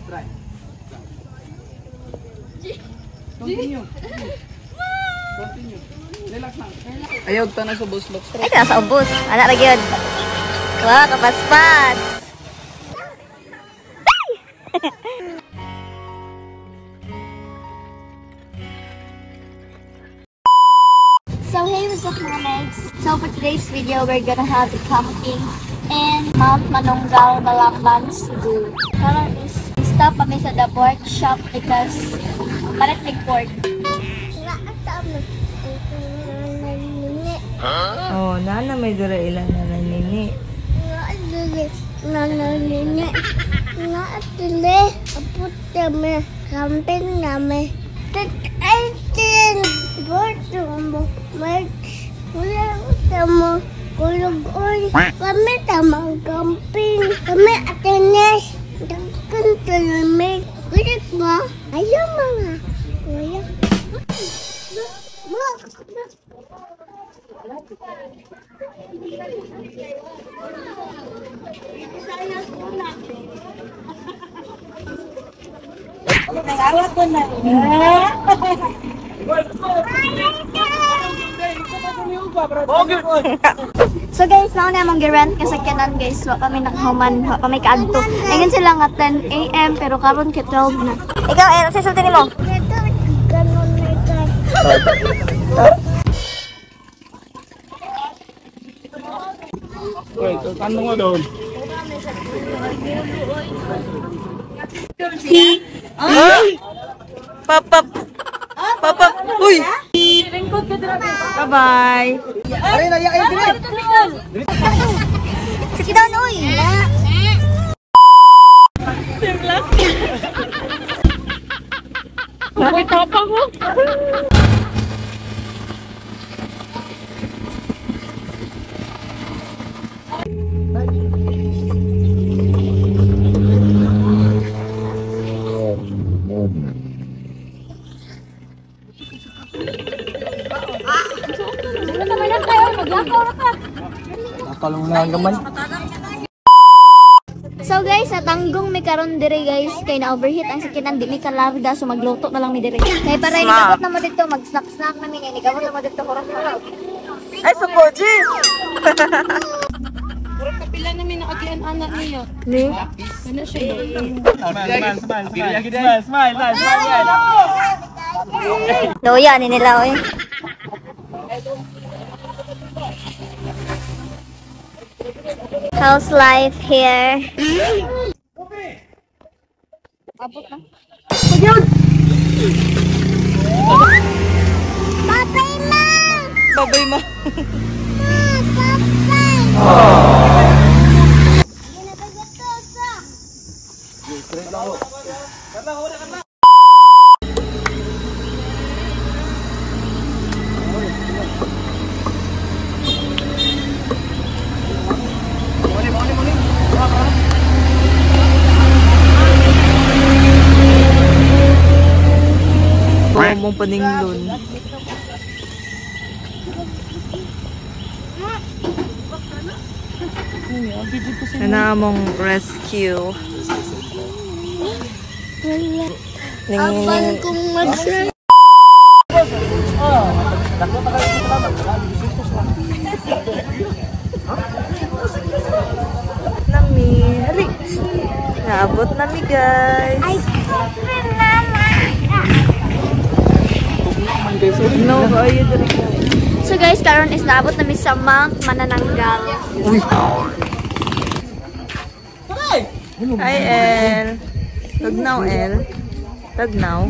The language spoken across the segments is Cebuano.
Try. Continue. Continue. Relax lang. Ayaw ta na sa bus box. Ay, nasa ubos. Ana ra gyud. Wa kapaspas. So hey, what's up mga megs? So for today's video, we're gonna have a camping in Mount Manunggal, Balamban, Cebu. Karon is stop kami sa the pork shop because palit mig pork. Oh, nana may dira ilan na nini. Camping namin. Kami tamang camping. Kami atenes. Dagkan tuloy. Kulit mo. Ayaw mga kuya. So guys, mao na among gi-rent nga sakyanan guys. Wa kami nakahuman, wa kami kaadto. Ingon sila nga 10 AM pero karon kay 12 na. Ikaw, eh, sa sulti nimo. Wait, ano nga doon? Papa. Papa. Uy. Bye-bye. Ay, ay, ay, dili. Sit down, uy. So guys, natanggong mi karon dire guys kay na overheat ang sakyanan, di mi kalarga so magluto na lang mi dire. Kay para nikabot na mo dito, mag snack snack na mi, nikabot na mo dito hurot-hurot. Ay, sukoji. Kapila namin nakagian anak niya. Ni? Ano siya? Smile, smile, smile. Smile, smile, smile. Loya ni nila, oy. How's life here? Abot na. Babay ma! Babay ma. Babay! Mong paninglon. Ana among rescue. Apan kong mag Nami, hali. Naabot nami, guys. Ay, mama! No, kayo diri. So guys, karon is naabot na mi sa Mount Manananggal. Hi, El. Tagnaw, El. Tagnaw.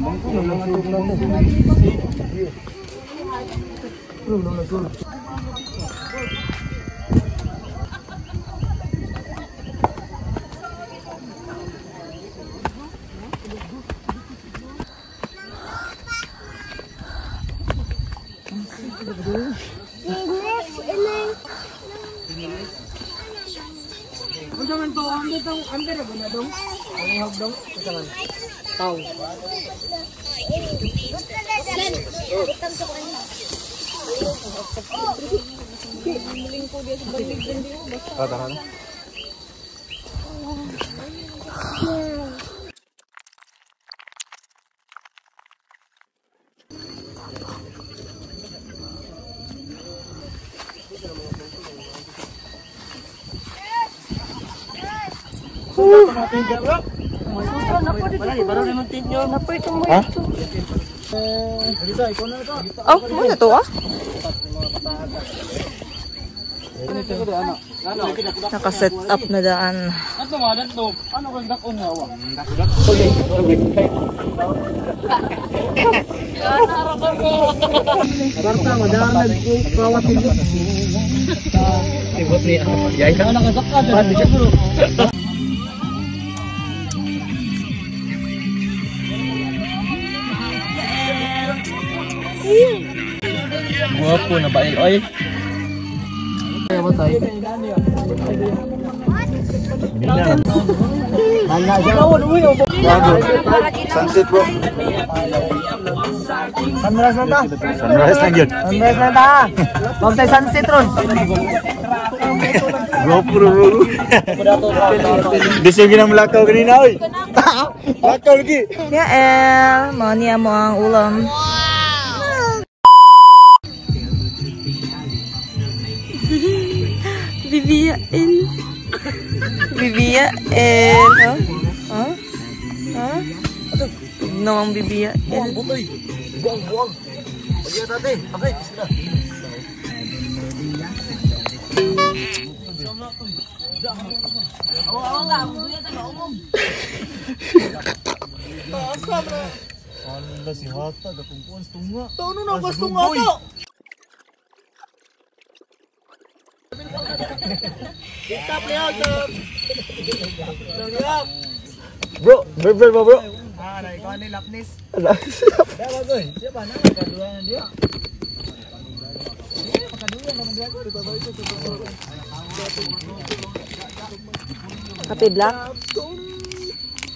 Dinis, inay. Unsa man to? Ang bitong amber ba na dong? Ang hog dong? Unsa man? Taw. Tara na. Ha? Oh, mo na to ah. Naka-set up na daan. Guwapo na ba oy? Sunset bro. Sunrise na ta. Sunrise na gyud. Sunrise na ta. Wag tay sunset ron. Guwapo bro. Di siya ginang lakaw kanina oy. Lakaw lagi. Yael, mao niya mo ang ulam. Bibiyain. Bibiyain. Huh? Huh? Huh? No, ang bibiyain. Buang, butoy. Buang, buang. Pagyan natin. Okay, sila. Ala si Hata, gatungkuan sa tunga. Taon na ba tunga to? Bro, bro, bro, bro. Ah, ikaw ni Lapnis. Kape black?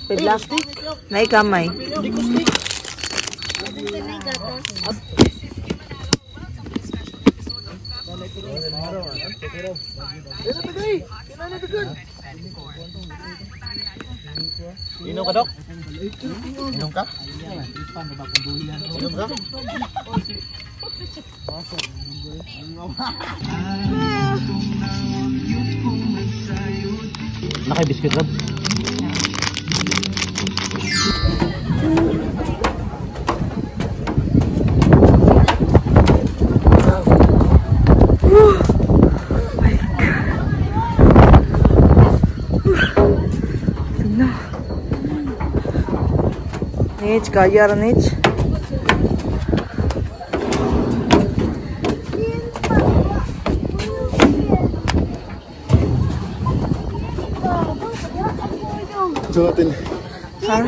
Kape black? May kamay. Inom ka, Dok? Inom ka? Inom ka? Naka-biscuit, Rob? Nich, kaya ra Nich. Ha?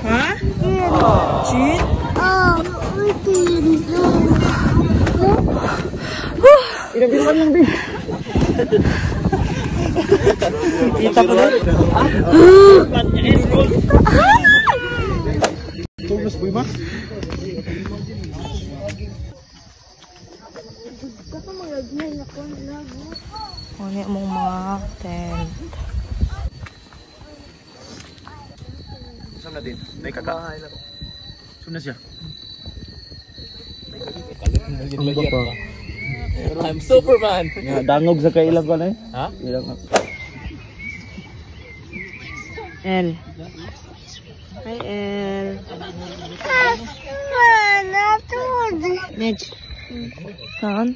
Ha? Chin? Kita ko na. Thomas, buhay ba? Ano mong mga tent? Saan natin? May kaka. Saan na siya? I'm Superman. Dangog sa kailang ko na eh. Ha? Ilang. L. Hi, L. Mitch. Saan?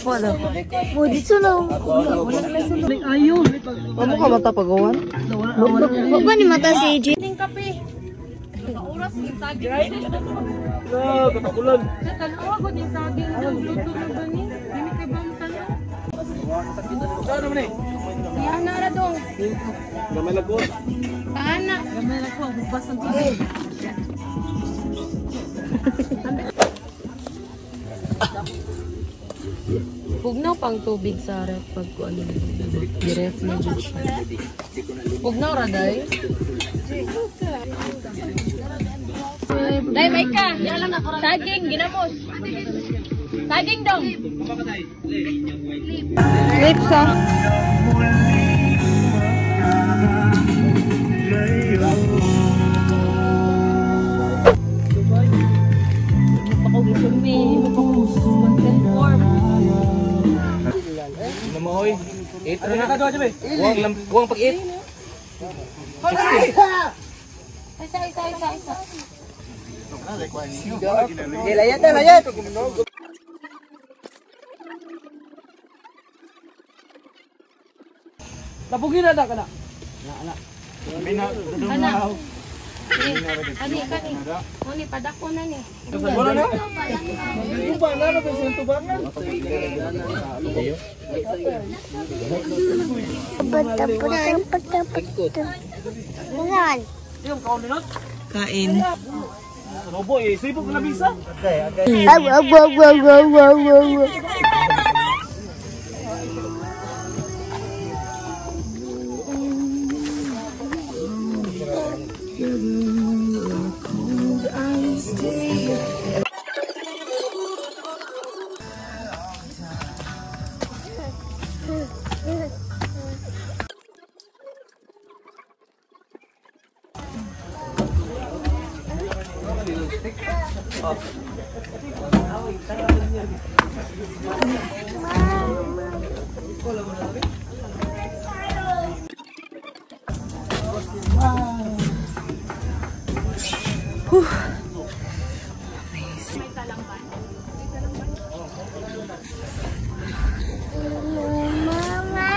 Wala. Mo dito na. Ayaw. Mamo ka mata pagawan? Wa ba ni mata si AJ? Oras yung saging. Na, katakulan. Tanawa ko yung saging daw. Luto na ba ni? Dili ka ba tanaw? Saan naman eh? Iyan na ra dong. Gamay lang ko. Taana. Gamay lang ko. Bubas ang tubig. Pugnaw pang tubig sa ref pag ko ano i-ref na jud siya. Pugnaw ra day. Day may ka. Saging ginamos. Saging dong. Lips ah. Namahoy. 8 na na. Huwag huwag pag 8. Isa isa isa isa. Layat na, layat. Tapugin na ka na. Ana. Ani kani. Uni padako na ni. Wala na. Tuba na na sa tubangan. Pata pata pata pata. Yan. Kain. Robo eh, sibok na bisa. Aw aw aw aw aw aw aw. Mama,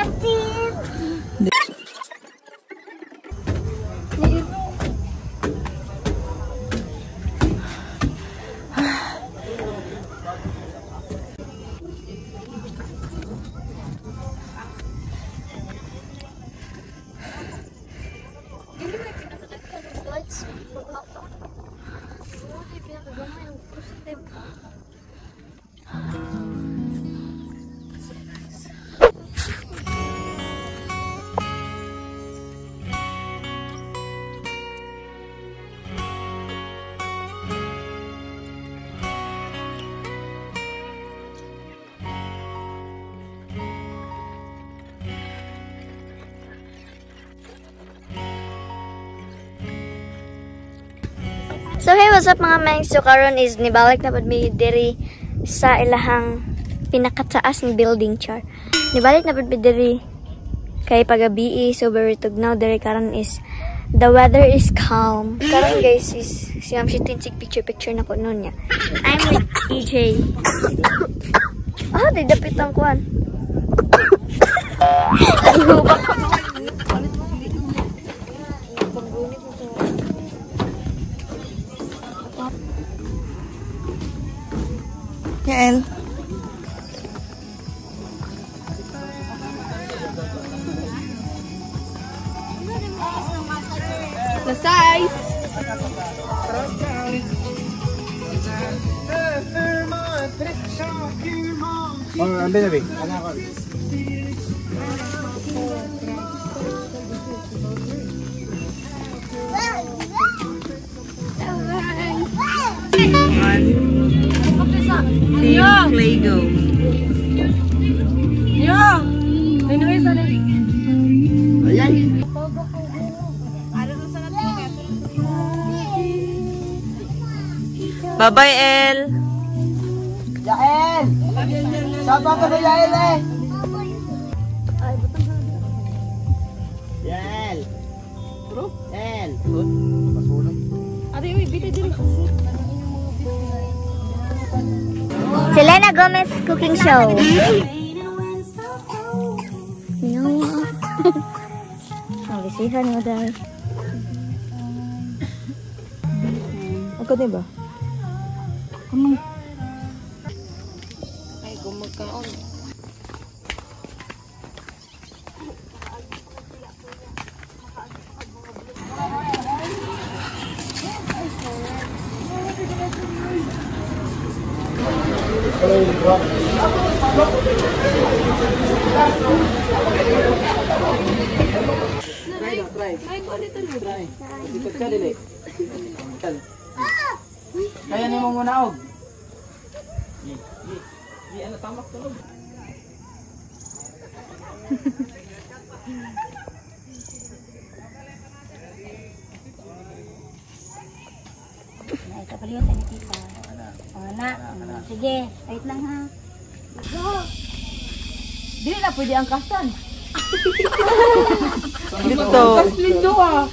So hey, what's up mga mangs? So karon is nibalik na pud mi diri sa ilahang pinakataas ng building char. Nibalik na pud mi diri kay pagabi, so very tugnaw diri karon is the weather is calm. Karon guys is si Ma'am Shitin sig picture picture na ko noon niya. I'm with EJ. Ah, di dapit ang kuan. Ihubak ko. Yael. The size. Oh, ambil na. Team Claygo. Yeah. Anyway, sana. Bye-bye, El. Yael! Shout out ka Yael eh! Yael! El! Ate, uy, bili din. Selena Gomez Cooking Show. Ang bisihan mo dahil. Ang kani ba? Ano? Ay, gumagkaon. Try daw, try. Try. Ikot ka, dili. Kaya nimo muna og. Gi, ano tamak tulog. Sa paliwan sa tita. O na. Sige, wait lang ha. Go. Dili na pwede ang kasan. Dito. Lindo ah.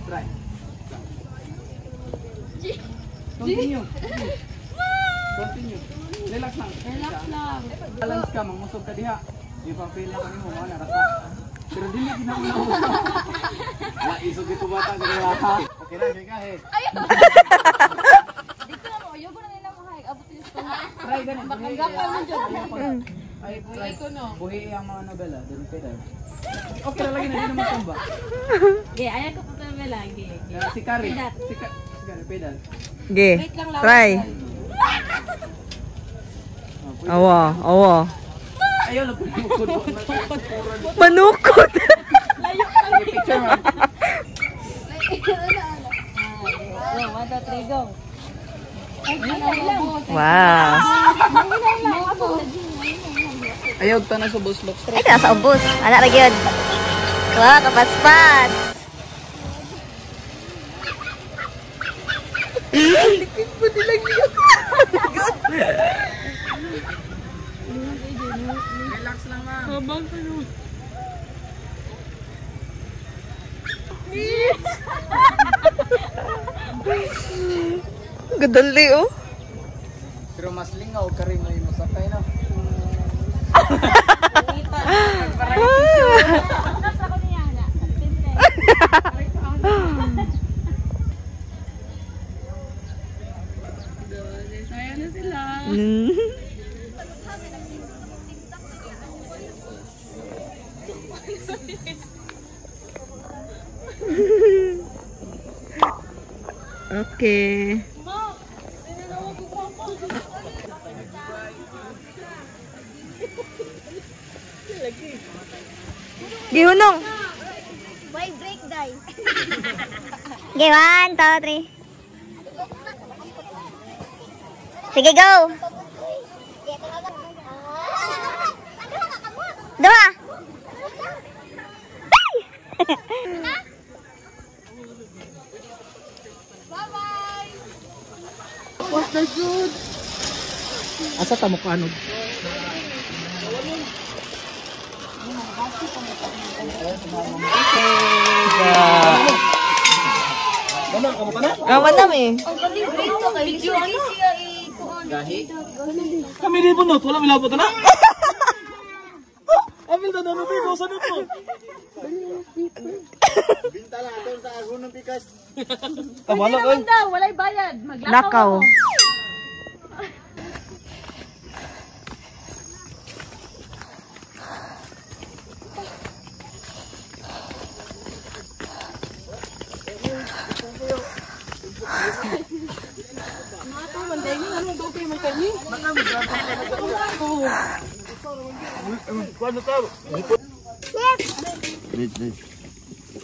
Try. Continue. Continue. Relax lang. Relax lang. Balance ka, mangusog ka diha. Ipa-fail na kami mo, wala rasa. Pero dili ginauna mo. Wa isog ito bata sa ha. Okay na, okay ka he. Dito na mo, ayoko na nila mo abot yung Try ganun. Makanggapal mo dyan. Ay, try. Buhi ang mga nobela. Dili pedal. Okay na lagi na, di naman tumba. Ge, ayaw ko pa nobela. Ge. Si Kari. Si Kari, pedal. Ge. Try. Awa, awa. Ayaw lang manukod. Manukod. Picture man. Go, 1, 2, 3, go. Wow. Ayaw ta na sa bus looks. Ay, nasa ubos. Ana ra gyud. Wow, kapaspas. Relax lang, ma'am. Gadali oh. Pero mas lingaw ka rin may masakay na. Okay. Gihunong. Why break, guys? Okay, 1, 2, 3. Sige, go. Dua. Ay! Asa ta mo kanog? Awa na eh. Kami di bunot, wala milabot na. Amil na namin pigo sa nito. Binta lang ato sa agon ng pikas. Wala oy. Walay bayad. Lakaw.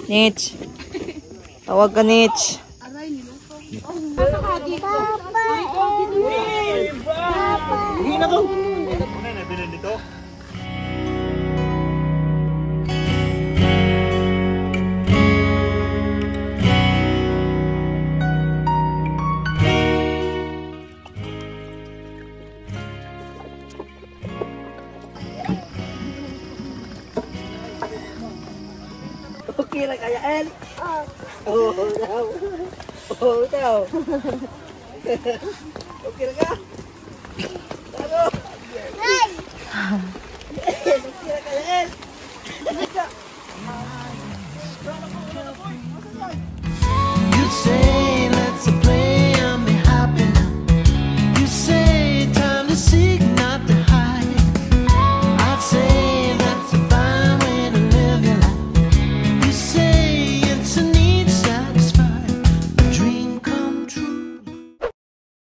Nich. Tawag ka, Nich. Okay lang kaya, El? Oo. Oh, daw. Oo, daw. Okay lang ka?